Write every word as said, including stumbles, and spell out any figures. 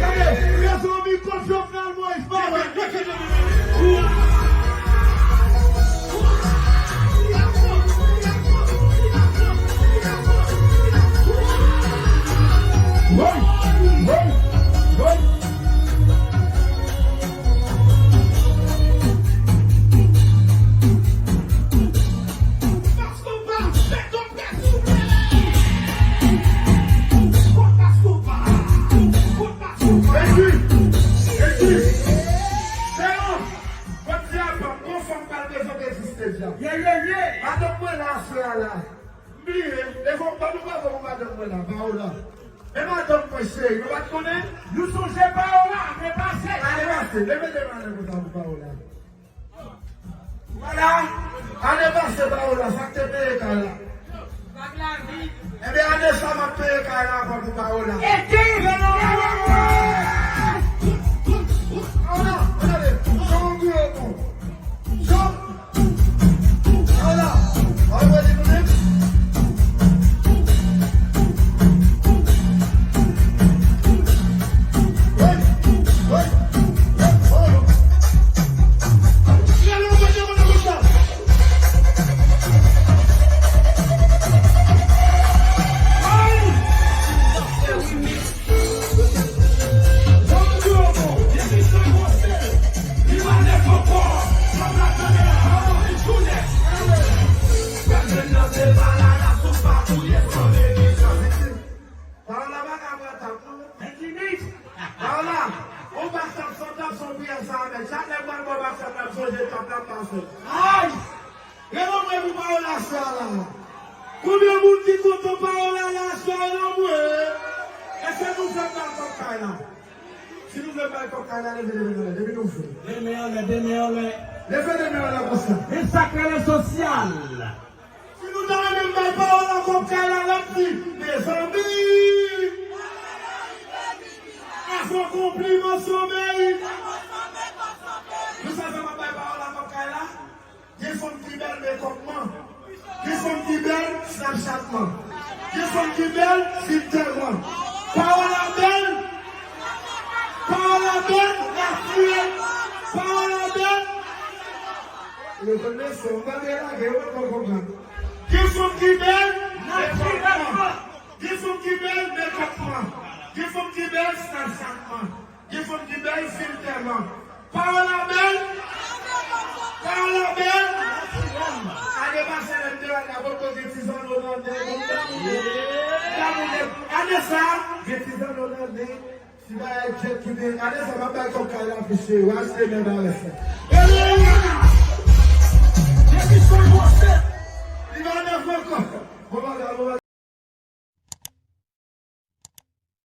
Gade, rezon mi kont Jovenel Moïse pa wè. Woy, woy, woy. Eti, eti, se yon, jodi a, bon, bon fanm pral prezante Ti Steve la. Ye, ye, ye. Madanm mwen la, frè la. M bliye, leve, ban nou bravo pou madanm mwen la, Paola. Men madanm mwen cheri, nou pa t konnen? Nou sonje Paola, ane pase. Ane pase, leve de men konsa pou Paola. Vwala, ane pase Paola, sa k te peye kay la. Ebyen, ane sa m ap peye kay la ankò pou Paola. Paola, gade, jan w gwo bon. Jan, Paola, pa w wè li nou menm? Hey, hey, hey, Paola. Paola pa ka pran tap, non. Paola, on bak tap san tap, son priyè sa a, men chak lè m pral bò bak tap la, m sonje tap la, m pase. Ay! Leve men pou Paola aswè a la. Konbyen moun ki kontan Paola la aswè a, leve men. Èske nou vle bay kòb kay la? Si nou vle bay kòb kay la, leve de men anlè, depi nou vle. De men anlè, de men anlè. Leve de men anlè konsa. E sa k rele sosyal. Si nou ta renmen bay Paola kòb kay la, l ap di, mezanmi, avan konpliman sonmen. Nou sa fè m ap bay Paola kòb kay la? Gen fanm ki bèl mekòpman. Gen fanm ki bèl Snapchatman. Gen fanm ki bèl filtèman. Paola bèl. Paola bèl natirèl. Paola bèl. Yo konn mesye, m pa vle lage, yo pa konprann. Gen fanm ki bèl natirèlman. Gen fanm ki bèl mekòpman. Gen fanm ki bèl Snapchatman. Gen fanm ki bèl filtèman. Paola bèl. Paola bèl. Ane pase lè m te la, la potko gen ti zanno nan nen, bon, damou nen. Damou nen. Ane sa, gen ti zanno nan nen. Ti bagay djèt ki te. Ane sa, m ap bay kòb kay la, plis cheri. W a achte men nan rès la.